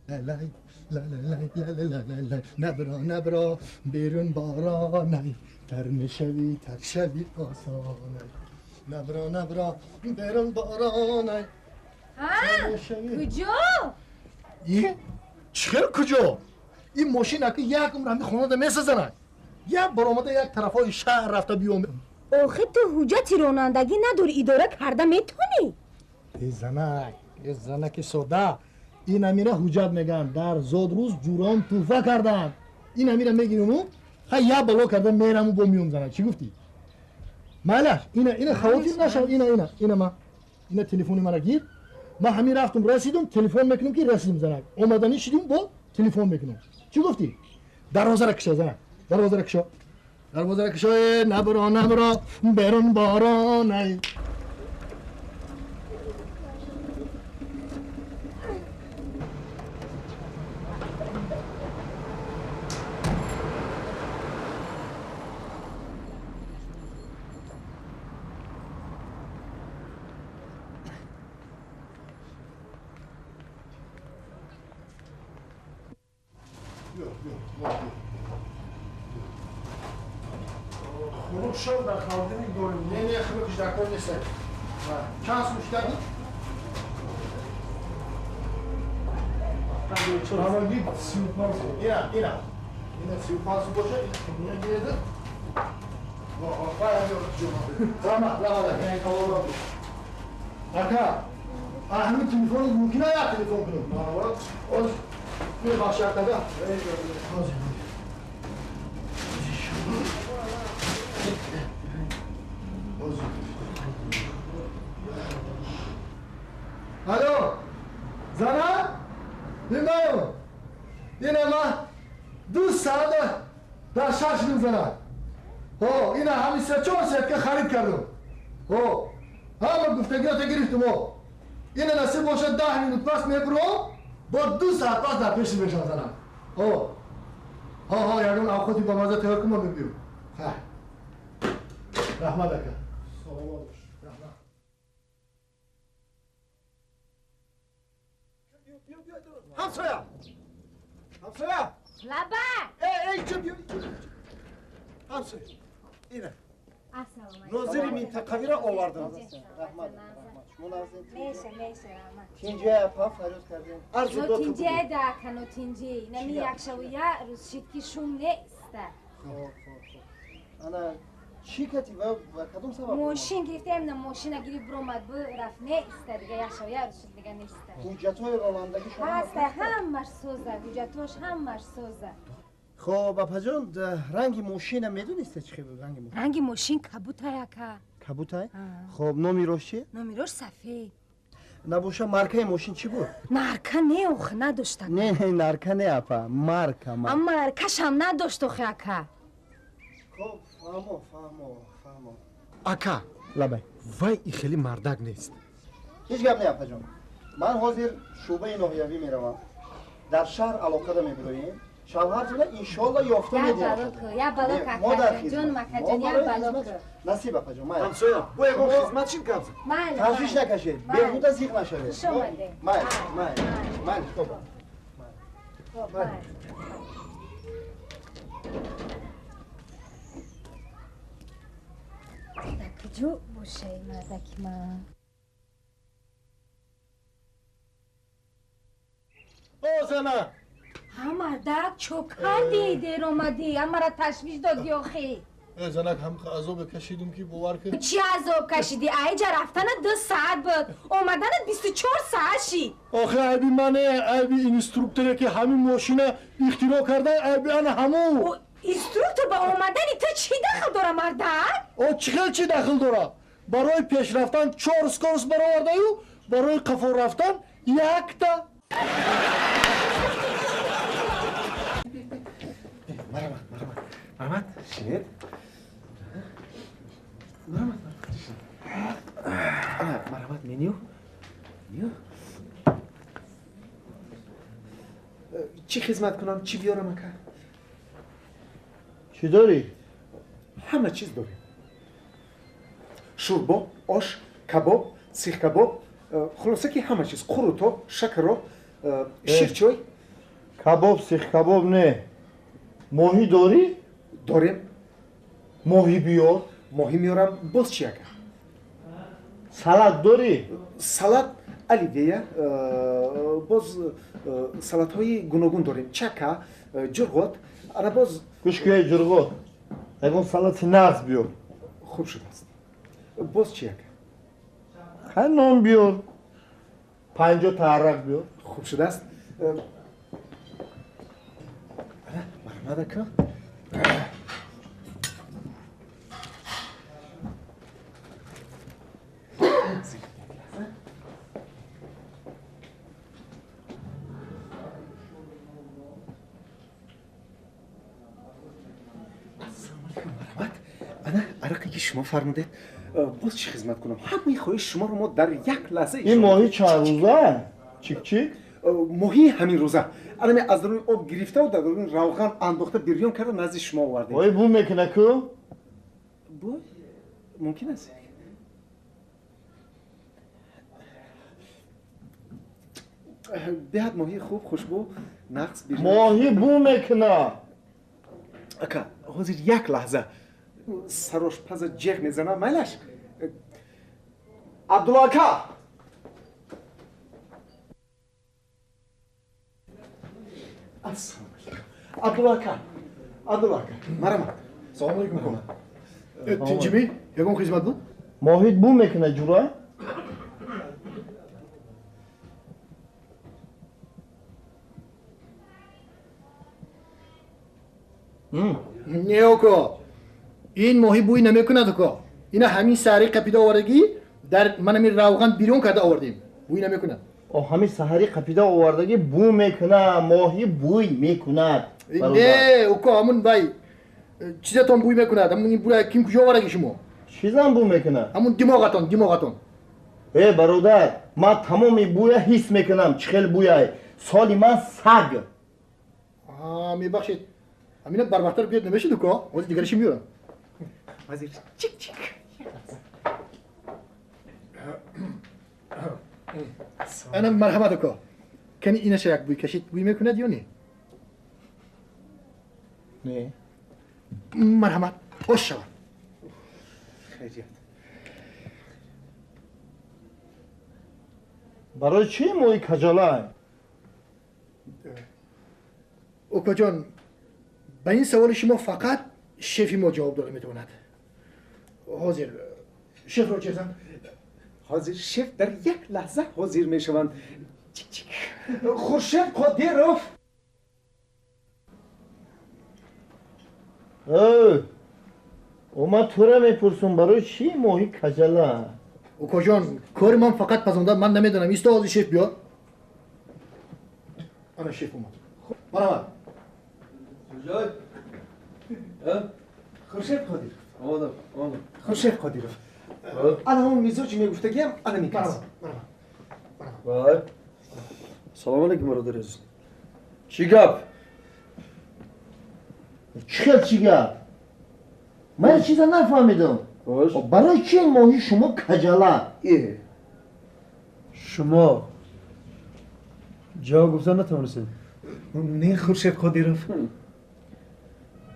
Лай лай лай лай лай лай, набро набро берун боронай, тар мешавӣ, тар шавӣ осонай, набро набро берун боронай. Куҷо? И чӣ хел куҷо? Ин мошин аки як умр ҳами хонада месазанад, як баромада як тарафҳои шаҳр рафта биём. Охи ту ҳуҷҷати ронандагӣ надорӣ, идора карда метонӣ? Э занак, э занаки сода, ин амира ҳуҷҷат мегӯянд, дар зодрӯз ҷурон тӯҳфа карданд. Ин амира мегириму ха як бало карда мераму бо миём. Занак, чӣ гуфтӣ? Майлаш, ина ина хавотир нашав, ина ина ина ма ина телефони мара гир. Ман ҳамин рафтум, расидум, телефон мекунам ки расидим. Занак, омаданӣ шидим, бо телефон мекунам. Чӣ гуфтӣ? Дарвозара кушо, занак, дарвозара кушо, дарвозара кушо. Набро набро берун боронай. Хунук шав, дар холодильник дорем. Не, не, хунукш дар кор нест. Чанд сум шудагӣ? Ҳамагӣ 35 сум. Ина ина ина 35 сум боша, ина гиред. Раҳмат, раҳмат, ака. Ҳамин телефони мумкина як телефон кунем? Оз мебахши, акада. Алло, зана, нимаю, ина ма 2 саата дар шаш шудим, зана. Ҳо, ина ҳамин се чор сетка харид кардам. Ҳо, ҳама гуфтагиёта гирифтум. Ҳо, ина насиб бошад, 10 минут пас мебуром, бо 2 саат пас дар пеши мешавам, зана. Ҳо ҳо ҳо, ягон авқоти бамаза тайёр кун, ма мебиём. Раҳмат, ака. Саломат бош. Раҳмат. Ҳамсоя, ҳамсоя! Лаба. Эй, инҷо биё, ҳамсоя, ина нозири минтақавиро овардам. Раҳмат, шумо нағзед? Меша, меша, раҳмат. Тинҷия, апа, фарёд кардем. Нотинҷия да, ака, нотинҷи. Инами якшаву я рӯз шид ки шум неста. Хоб, хоб, хоб. Ана чӣ кати ва кадом сабаб? Мошин гирифтем, на мошина гирифт, биромад, рафт, неста дига, якшаву я рӯз шуд, дига неста. Ҳуҷҷатҳои ронандагӣ шумо? Ҳаста, ҳамаш соза, ҳуҷҷатҳош ҳамаш соза. Хоб, апаҷон, ранги мошина медонистед, чӣ хел ранги мошин? Ранги мошин кабутай, ака. Кабутай. Хоб, номи рош чи? Номи рош сафед. Набоша, маркаи мошин чӣ буд? Нарка не, охи, надошт, ака. Не, не, нарка не, апа, марка. Маркашам надошт, охи, ака. Хоб, фаҳмо, фаҳмо, фаҳмо. Ака. Лабай. Вай и хеле мардак нест. Ҳеҷ гап не, апаҷон, ман ҳозир шӯъбаи ноҳиявӣ меравам, дар шаҳр алоқада мебироем, шавҳартона иншоалло ёфта. Медиҳам. Я бало, какаҷон, макаҷон, я бало. Насиб, апаҷон. Майли. Ҳамсоя, бо ягон хизмат чӣ гап? Ташвиш накашед, беҳуда зиқ нашавед. Майли, майли, майли, хоб. Дар куҷо бошай мардаки ман? О, зана! Ҳа, мардак, чо кардӣ, дер омадӣ, ҳамара ташвиш додӣ, охи. Э, занак, ҳам азобе кашидум ки бовар кун. Чӣ азоб кашидӣ? Айҷа рафтанат 2 саат буд, омаданат 24 саат шид. Охи, айби мане, айби инструкторе ки ҳамин мошина ихтироъ карда, айби ана ҳамун. Инструктор ба омадани ту чӣ дахл дора, мардак? О, чӣ хел чӣ дахл дора? Барои пеш рафтан чор скорость баровардаю, барои қафо рафтан якта. Марҳамат, марҳамат, марҳамат, шинед. Марҳамат, марҳамат, меню, меню. Чӣ хизмат кунам, чӣ биёрам, ака? Чӣ дорӣ? Ҳама чиз дорем: шӯрбо, ош, кабоб, сихкабоб, хулоса ки ҳама чиз, қурутоб, шакароб, ширчой. Кабоб, сих кабоб не. Моҳӣ дорӣ? Дорем. Моҳӣ биёр. Моҳӣ меорам, боз чи ака? Салат дорӣ? Салат оливье, боз салатҳои гуногун дорем. Чака, ҷурғот, ана боз. Гӯш кун, ҷурғот. Ягон салати нағз биёр. Хуб шудааст. Боз чи ака? Ха, нон биёр. 50 та арақ биёр. Хуб шудааст. Ана, марҳамат ака. Ана арақе ки шумо фармудед, боз чӣ хизмат кунам? Ҳамаи хоҳиши шуморо мо дар як лаҳза. Ин моҳӣ чанд рӯза? Чик-чик? Моҳии ҳамин рӯза. Ана аз даруни об гирифтаву дар даруни равған андохта бирён карда назди шумо овардем. Ой, бу мекуна ку? Бу мумкин аст. Беҳад моҳии хуб, хушбӯ, нағз бирён. Моҳӣ бу мекуна. Ака, ҳозир як лаҳза. Сарошпаза ҷеғ мезанам, майлаш? Абдулло ака! Ассалому алайкум. Абдулло ака, Абдулло ака, марҳамат. Салому алайкум. Тинҷимӣ? Ягон хизмат буд? Моҳит бу мекуна, ҷура? Не, око. Ин моҳӣ бӯй намекунад, око. Ина ҳамин саҳари қапида овардагӣ, дар ман ҳамин равған бирён карда овардем. Бӯй намекунад. О, ҳамин саҳари қапида овардагӣ бӯ мекунад, моҳӣ бӯй мекунад. Не, око, ҳамун вай чизатон бӯй мекунад. Ҳамун ин бӯя ким куҷо овардаги шумо? Чизам бӯ мекунад? Ҳамун димоғатон, димоғатон. Э, бародар, ман тамоми бӯя ҳис мекунам, чӣ хел бӯяй. Соли ман саг. Мебахшед. Ҳамина барвақттар биёд намешуд, око? Ҳозир дигараши меорам. Вазир, чик-чик. Ана марҳамат, око. Кани инаша як бӯй кашид, бӯй мекунад ё не? Не. Марҳамат, ош шавад. Хайрият. Барои чӣ моҳи каҷалай? Окоҷон, ба ин саволи шумо фақат шефи мо ҷавоб дода метавонад. Ҳозир шефро чезам. Ҳозир шеф дар як лаҳза ҳозир мешаванд. Чик-чик. Хуршед Қодиров. Э, ман тура мепурсум, барои чӣ моҳи каҷала? Окоҷон, кори ман фақат пазонда, ман намедонам. Исто, ҳозир шеф биёд. Ана шеф омад. Марҳамат. Хуршед Қодиров. Омадам, омадам. Хуршед Қодиров. Ана ҳамон мизоҷи мегуфтагиам, ана микас. Вай. Салому алайкум, бародари азиз. Чӣ гап? Чӣ хел чӣ гап? Ман як чиза нафаҳмидам. Барои чӣ моҳи шумо каҷала? Шумо ҷавоб гуфта натавонистед? Не, Хуршед Қодиров.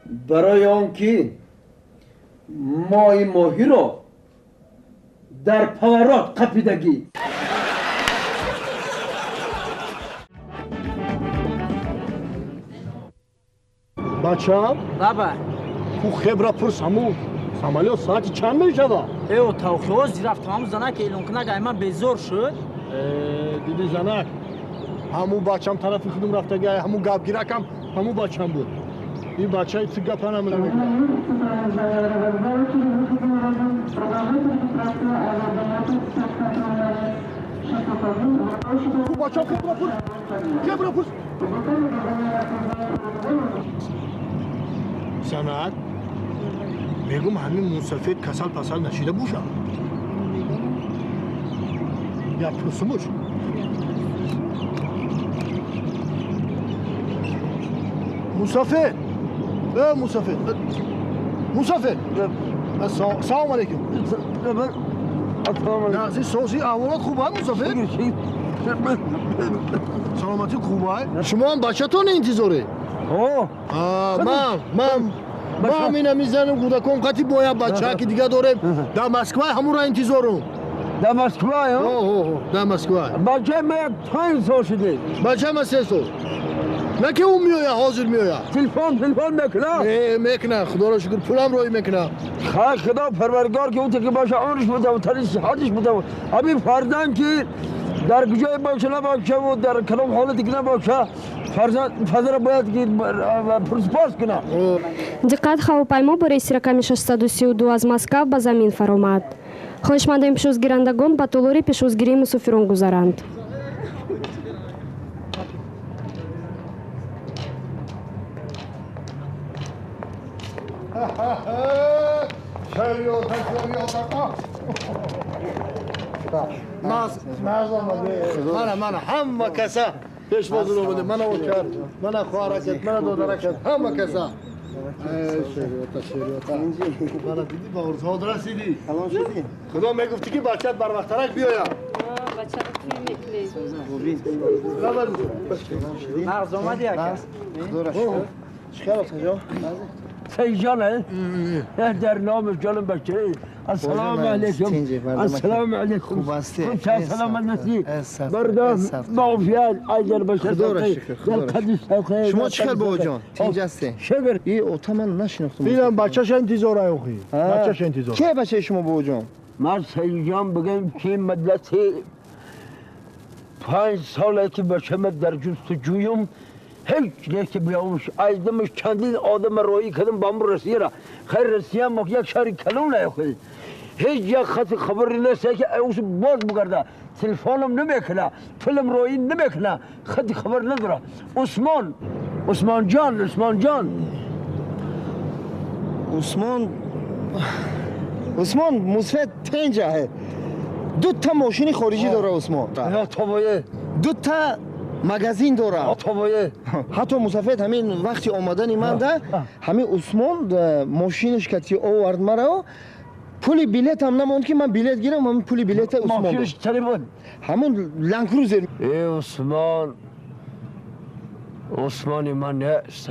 Барои он ки мо ин моҳиро дар поворот қапидагӣ. Бачам? Баба. Ку хебра пурс, ҳамун самолёт соати чанд мешавад? Э, тавхиҳо зирафт, ҳамун занак эълон кунак, ай ман безор шуд. Э, диди занак, ҳамун бачам тарафи худум рафтаги, ҳамун гапгиракам ҳамун бачам буд. Ин бачаи ту гапа намекунад. Ку бачам хебра пурс, хебра пурс. Санат, мегум ҳамин мусафед касал пасал нашида бошад. Я пурсумуш. Мусафед, э мусафед, мусафед. Салом алейкум. Нағзи сози аҳволот хуб аст, мусафед? Саломатӣ. Саломатӣ хубай? Шумо ҳам бачатон интизоре? Ман ман ина мизанам кӯдакон қати бояд бача ки дига дорем дар Москва ҳамура интизорум. Дар Москва? Дар Москва. Бачаи ман 5 сол шуд. Бачаи ман 3 сол. На ки ӯ меояд, ҳозир меояд. Телефон мекунад? Не, мекунад. Худоро шукр, пулам роҳӣ мекунад. Хай худо парвардигор ки ӯ таки боша, умрш буда, тани сиҳатиш буда. Ҳамин фарзанд ки дар куҷое боша набоша ва дар кадом ҳолате ки набоша, фарзанд падара бояд ки пурсупос кунад. Диққат, ҳавопаймо бо рейси рақами 632 аз Москва ба замин фаромад. Хоҳишмандем пешвозгирандагон ба толори пешвозгирии мусофирон гузаранд. Мана ҳама каса пешвозир омада. Мана очар, мана хоҳаракат, мана додаракат, ҳама каса. Шериёта, шериёта. Мана диди ба орзуҳот расидӣ. Худо мегуфтӣ ки бачат барвақтарак биёяд. Нағз омадӣ ака. Чӣ хел отаҷон? Сeycanı, der namı canım بچه. السلام علیکم. السلام علیکم. سلام علیکم. بردم معافیت اگر بشه. شما چی خیلی بابا جان؟ تینج هستی؟ شکر. ای اوتا من نشناختم. دیدم بچه‌ش انتظار آخی. بچه‌ش انتظار. کی بچه شما بابا جان؟ من سیجان بگم که مدت 5 ساله که بچه‌م در جستجویم هیچ نیست بیامش ایدمش چندین آدم روی کردم بام رسیرا خیر رسیم مک یک شهر کلون نه هیچ یک خط خبر نیست که اوس باز بگرده تلفنم نمیکنه فیلم روی نمیکنه خط خبر نداره. عثمان عثمان جان عثمان جان عثمان عثمان مصفت تنجه دو تا ماشین خارجی داره عثمان. دو تا магазин дорам. Ҳатто мусафед ҳамин вақти омадани манда ҳамин Усмон мошинаш кати овард маро, пули билетам намонд ки ман билет гирам, ҳамин пули билета Усмон дод. Ҳамон Ленд Крузер. Э Усмон, Усмони ман нест.